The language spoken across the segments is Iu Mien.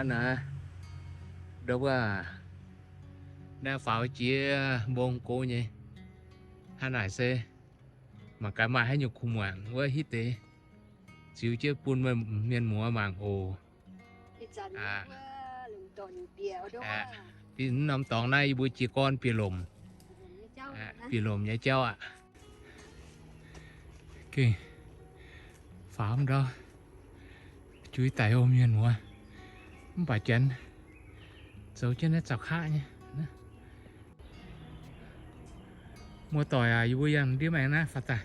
Naaiv, ndau wuov, naaiv faaux jiex mbong go nyei. Hnangv naaic se mangc gaax maaih haaix nyungc kuh-muangc wuov hitv deix ziux jienv bun mienh muoz mangc oc. Aa, norm dorngx naaiv yie mbuo jiez gorn bieqc lomc, bieqc lomc nyei jauv aqv. Gengh faaux ndau, juix daic o mienh muoz. Mv baac janx zoux jienv naaiv zaux kaqv nyei. Muoz-doic aac, yie mbuo yangh ndiev maengx naaiv faaux daaih.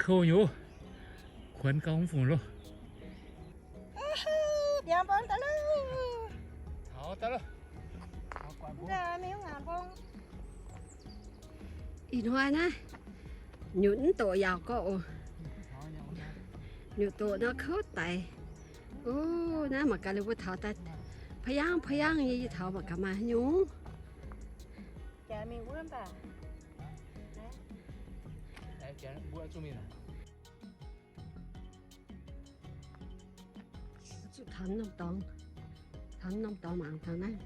Kouv nyei, kuonx gauh mv fungc loh. Ih hnoi naaiv nyutc mv doqc yaauc gorqv oc. Nyutc doqc nor kouv daic. O, naaiv mangc gaax ninh mbuo taux daaih, pa'yangv pa'yangv nyei, yie taux mangc gaax maaih haaix nyungc. Zuqc taux norm dorngx, taux norm dorngx mangc taux naaiv.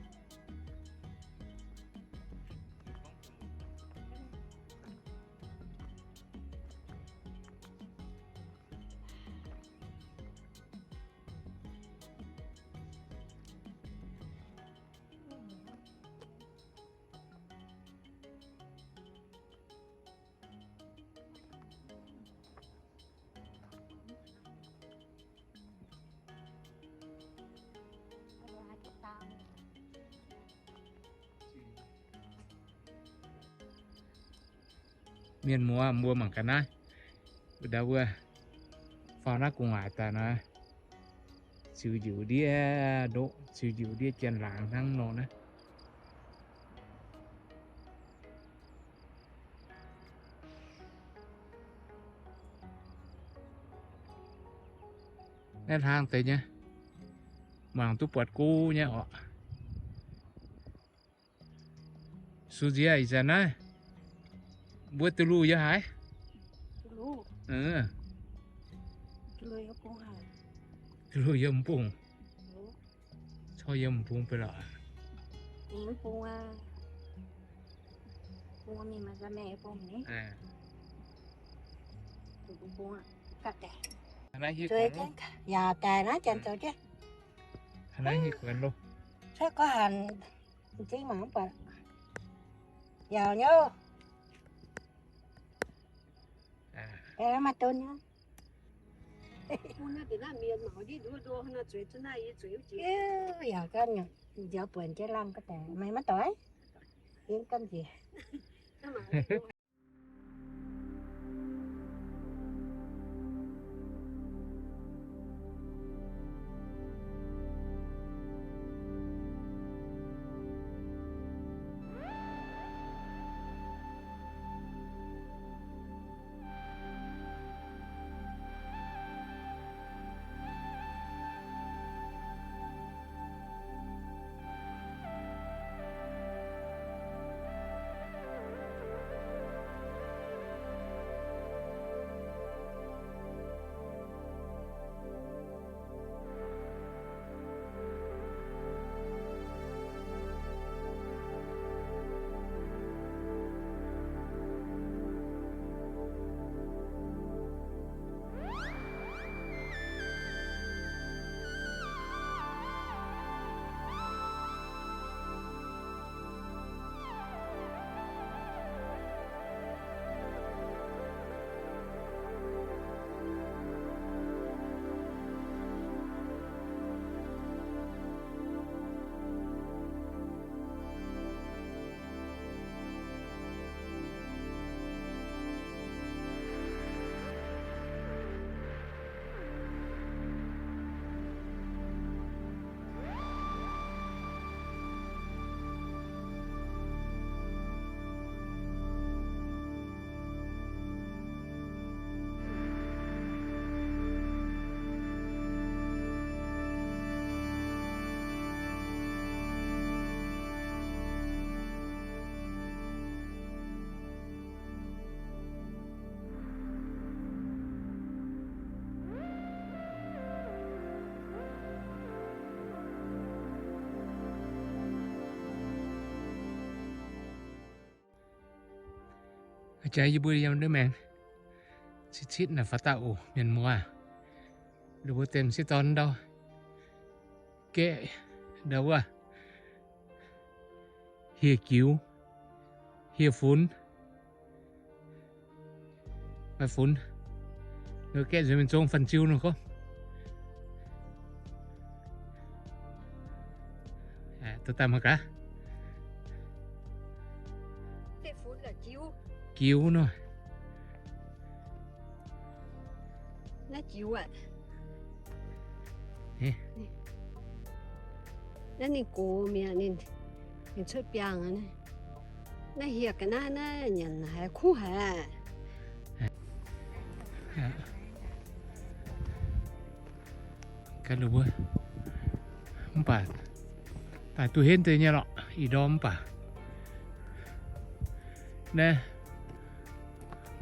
Mienh muoz mbuo mangc gaax naaiv, ndau wuov, faaux naaiv gu'nguaaic daaih naaiv, ziux njiuc ndiev ndoqv, ziux njiuc ndiev janx-laangz hnangv nor naaiv. Naaiv hlang deix nyei, mangc duqv buatc go nyei orqc. Sux nziex ih zanc naaiv, mbuo duqv luh yiem haaix? Duqv luh yiem m'bung. Corc yiem m'bung beiv lorqc. Yaac daaih naaiv janx zoux jienv. Cuotv gorngv hanc m'zing mangc mv buatc. Yaac nyouv. Maaih don nyei. Yaac ganh nziaaux buonc jienv lamh ga'daic, meih maiv doix. Yiem gamh nziex. Jaax yie mbuo yiem ndiev maengx citv-citv naaic faaux daaih oc, mienh muoz. Ninh mbuo dem sieqv dorn ndau, gaeqv ndau wuov, hieh jiux, hieh funx, maaih funx. Gaeqv nzuonx mingh zong fanh ziu nor gorngv. Dorh daaih mangc gaax. Jiux nor. Naaiv jiux aqv. Naaiv ninh gox mi'aqv, ninh cuotv biangh. Naaiv hieh ga'naaiv naaiv nyanc haiz kuv haic. Ganh wuov, mv baac daaih duqv henv deix nyei lorqc, ih ndorm mv baac naaiv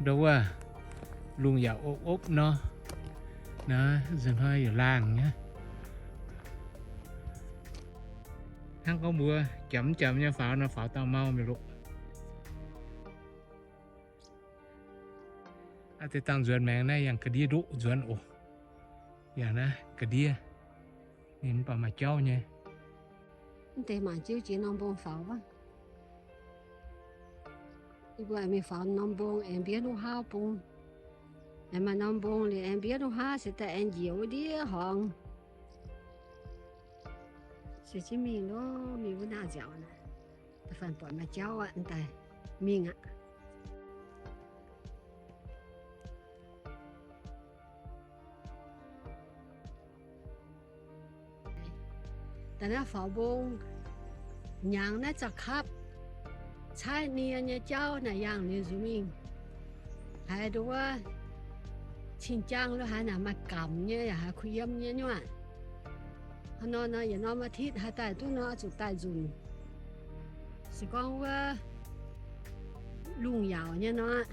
ndau wuov lungh yaac opv opv nor, naaiv nzunc hnoi yaac laangh nyei. Hnangv gorngv mbuo jangx mv jangx nyei faaux nor, faaux dangh mau mi'aqv loh. Aa, deix dangh nzuonx maengx naaiv yangh ga'ndiev ndoqv nzuonx oc. Yangh naaiv ga'ndiev, ninh mv baac maaih jauv nyei. Mv deix mangc jienv jiex norm mbong faaux wuov. Yie mbuo mingh faaux norm mbong aengx mbiev nuqv haav bung. Aengx maaih norm mbong liuz aengx mbiev nuqv haav se daaih aengx njiec wuov ndiev horngz. Se jienv mingh loh, mingh wuov naaiv nziaauc naaic. Da'faanh buatc maaih jauv aqv, daaih mingh aqv. Daaih naaiv faaux mbong, hnyangx naaiv za'gengh kapv, caaiv nie nyei jauv naaic yangh liuz nzuqc mingh. Haiz nduov wuov cing-jang lo haaix naaic maaih gamh nyei yaac haiz kuh yiem nyei nyuoqc. Hnangv nor nor yietc norm อาทิตย์ haaix daaih duqv nor oix zuqc daaih nzunc. Se gorngv wuov lungh yaauc nyei nor aqv.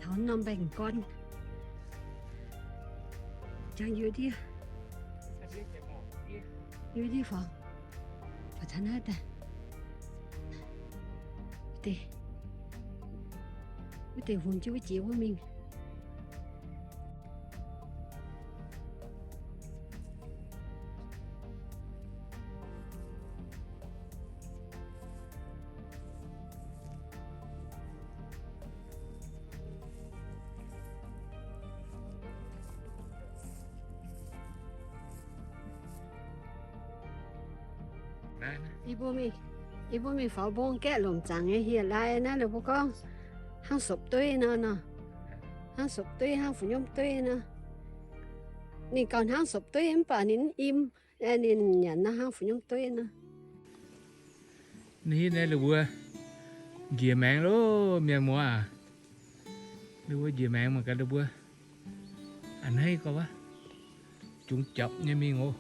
Taux norm mbaengx-gorn, jangx yie ndiev, yie ndiev faaux, faaux taux naaiv daaih. Wuov deix, wuov deix hunx jienv wuov jiex wuov mingh. Yie mbuo mingh, yie mbuo mingh faaux mbong gaeqv lomc zaangc nyei hieh lai naaiv, ninh mbuo gorngv hnangv sopc-dueiv nor, nor. Hnangv sopc-dueiv, hnangv fu'nyuomv-dueiv nor. Ninh gauh hnangv sopc-dueiv mv baac ninh mv im, ninh nyanc nor hnangv fu'nyuomv-dueiv nor. Naaiv ninh mbuo njiec maengx loh, mienh muoz aac. Ninh mbuo njiec maengx mangc gaax ninh mbuo a'hneiv gorx wuov, jungx japc nyei mingh oc.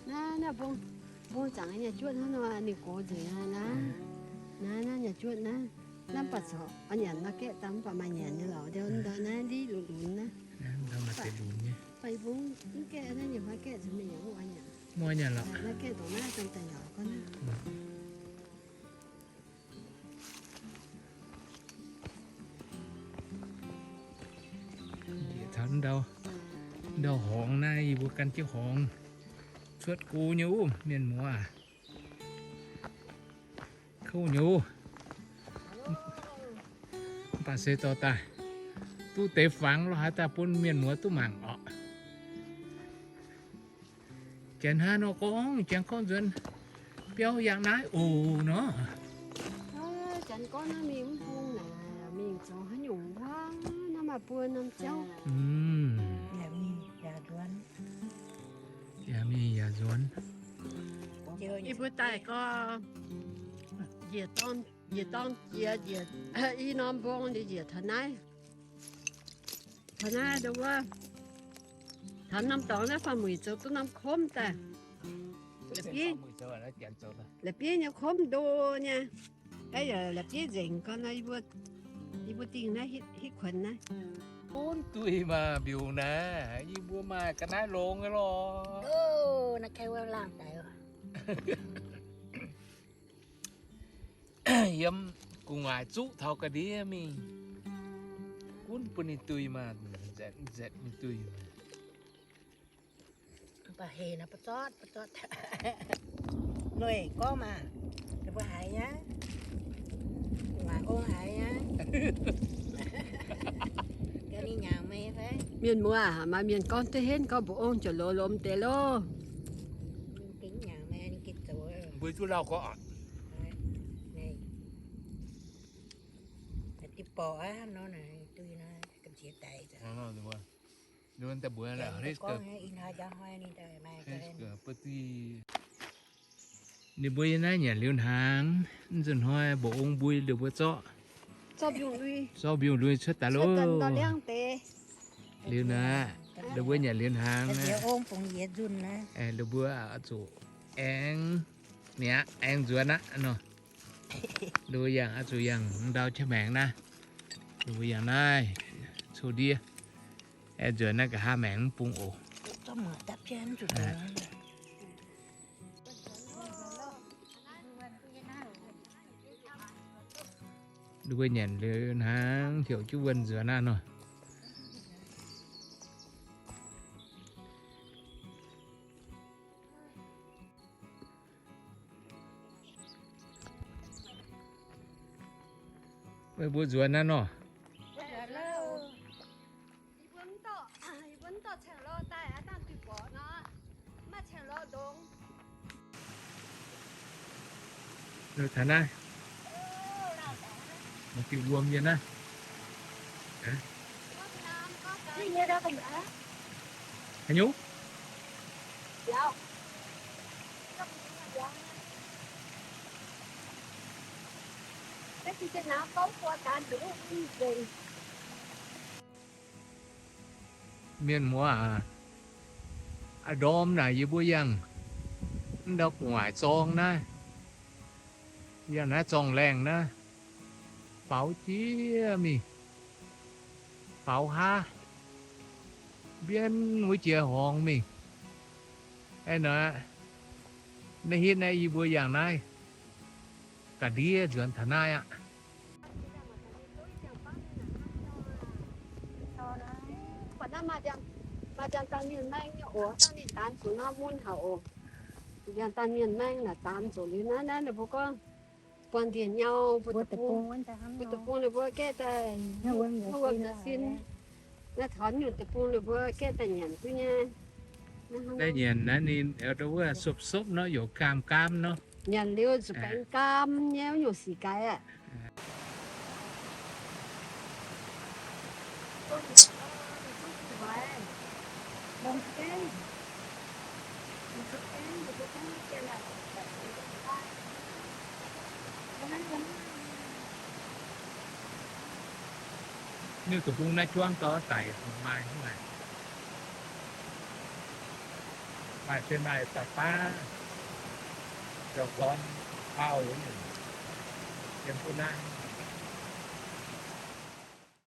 Naaiv, naaiv mbong, mbong zaangc nyei juotv hnangv nor, ninh gox nzengc naaiv. Naaiv, naaiv nyei juotv naaiv, naaiv mv baac corc oix nyanc nor gaeqv daaih mv baac maaih nyanc nyei lorqc. Ndau naaiv ndiqv lunx lunx naaiv. Mv baac mbong mv gaeqv naaiv, nyei hnoi gaeqv zuqc mingh yaac mv oix nyanc. Mv oix nyanc lorqc. Naaiv gaeqv dongh naaiv daaih yaac gorngv naaiv. Ndau, ndau horngz naaiv, yie mbuo gan jienv horngz cuotv go nyei wuov, mienh muoz. Kouv nyei wuov. Mv baac se dorh daaih duqv deix fangx lo haaix daaih bun mienh muoz duqv mangc orqc. Janx hnangv nor gorngv, janx gorngv nzuonx biauv yangh naaiv oc nor. Janx gorngv naaiv mingh mv bung naaic, mingh zoux haaix nyungc wuov, naaiv maaih buo norm jauv. Yaac mingh yaac nzuonx. Yie mbuo daaih gorngv njiec dorng jiex, njiec i norm mbong liuz njiec taux naaiv. Taux naaiv ndau wuov, Taux norm dorngx naaiv faam-muic zoux duqv norm komv daaih. La'bieiv nyei komv ndo nyei. Aa, yaac la'bieiv nzengc gau nor, yie mbuo dingh naaiv hitv kuonx naaiv. Gunv duih maah, mbiungc naaiv, yie mbuo maaih ga'naaiv longx nyei lorqc. Naaiv kai wuov laangh daic. Yiem gu'nguaaic zuqv taux ga'ndiev mingh, gunv bun ninh duih maah, nzetc nzetc ninh duih maah. Baac hec nor, ba'zortv ba'zortv. Noic gorngv maah, ninh mbuo haiz nyei, gu'nguaaic ong haiz nyei. Gaax ninh nyanc meih fai? Mienh muoz, maaih mienh gorngv duqv henv gorngv mbuox ong ziouc lorz lomz deix loh. Ninh gengh nyanc meih, ninh gengh zoux. Mbuo duqv lauh gorngv, diuh borqc aqv nor, naaic duih nor, gamh nziex daic. Ninh mbuo yiem naaiv nyanc liuz hnaangx, mv nzunc hnoi mbuox ong mbui liuz mbuo zorqv, zorqv mbiungc lui cuotv daaih loh. Liuz naaiv, ninh mbuo nyanc liuz hnaangx naaiv, ninh mbuo oix zuqc aengx mi'aqv, aengx nzuonx aqv nor. Ninh mbuo yangh oix zuqc yangh ndau jienv maengx naaiv. Ninh mbuo yangh naaiv coqv ndiev, aengx nzuonx naaiv nqa'haav maengx mv bung oc. Ninh mbuo nyanc liuz hnaangx heuc jienv wuonh nzuonx aqv nor. Meih mbuo nzuonx aqv nor. Taux naaiv, diuh wuom nyei naaiv. Haaix nyungc? Mienh muoz aac, a'ndorm naaic yie mbuo yangh mv ndau gu'nguaaic zorng naaiv, yangh naaiv zorng-laengh naaiv, faaux jiex mingh, faaux haav mbienv wuov jiex horngz mingh. Aeqv, naaiv hitv naaiv yie mbuo yangh naaiv ga'ndiev nzuonx taux naaiv aqv. Maaih dangh mienh maeng nyei oc, dangh ninh daanz zuqc nor mun haic oc. Maaih dangh mienh maeng naaic daanz zuqc liuz naaiv, naaiv ninh mbuo gorngv buangh ndie-nyauv, mbuo deic-bung, mbuo deic-bung ninh mbuo gaeqv daaih, wuom daaih sin. Naaiv taux nyungc deic-bung ninh mbuo gaeqv daaih nyanc duqv nyei. Naaiv nyanc naaiv ninh wuov sopv-sopv nor, yaac gaam-gaam nor. Nyanc liuz zuqc gaam-gaam nyei wuov nyungc sic gaaix aqv. Nyungc deic-bung naaiv juangv gau daic maaih hnangv naaic. Maaih se maaih da'baav ziouc gorn baaux nyungc, yiem duqv naaiv.